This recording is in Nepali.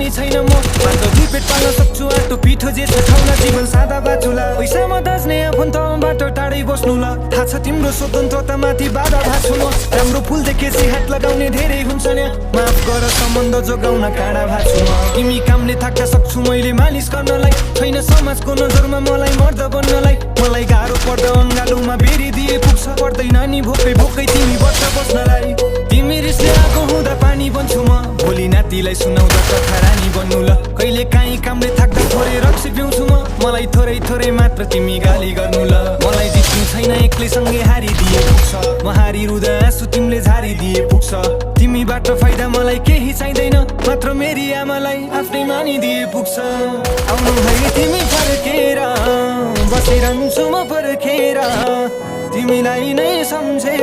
पनि छैन म मात्र दुई पेट पाल्न सक्छु आटो पिठो जे छ ठाउँमा जीवन सादा बाचुला पैसामा दाज्ने आफन्तबाट टाढै बस्नु ल थाहा छ तिम्रो स्वतन्त्रतामाथि बाधा भाछु म राम्रो फुल देखेपछि हात लगाउने धेरै हुन्छ नि माफ गर सम्बन्ध जोगाउन काँडा भाछु म तिमी कामले थाक्न सक्छु मैले मालिस गर्नलाई छैन समाजको नजरमा मलाई मर्द बन्नलाई मलाई गाह्रो पर्दा अङ्गालोमा बेरी दिए पुग्छ पर्दैन नि भोकै भोकै तिमी बस्छ बस्नलाई तिमी रिसले आएको हुँदा पानी बन्छु म भोलि नातिलाई सुनाउँदा कथा रानी बन्नु ल कहिले काहीँ कामले थाक्दा थोरै रक्सी पिउँछु म मलाई थोरै थोरै मात्र तिमी गाली गर्नु ल मलाई जित्नु छैन एक्लै सँगै हारिदिए पुग्छ म हारिरुँदा आँसु तिमीले झारिदिए पुग्छ तिमीबाट फाइदा मलाई केही चाहिँदैन मात्र मेरी आमालाई आफ्नै मानिदिए पुग्छ आउनु है तिमी फर्केर बसिरहन्छु म पर्खेर तिमीलाई नै सम्झे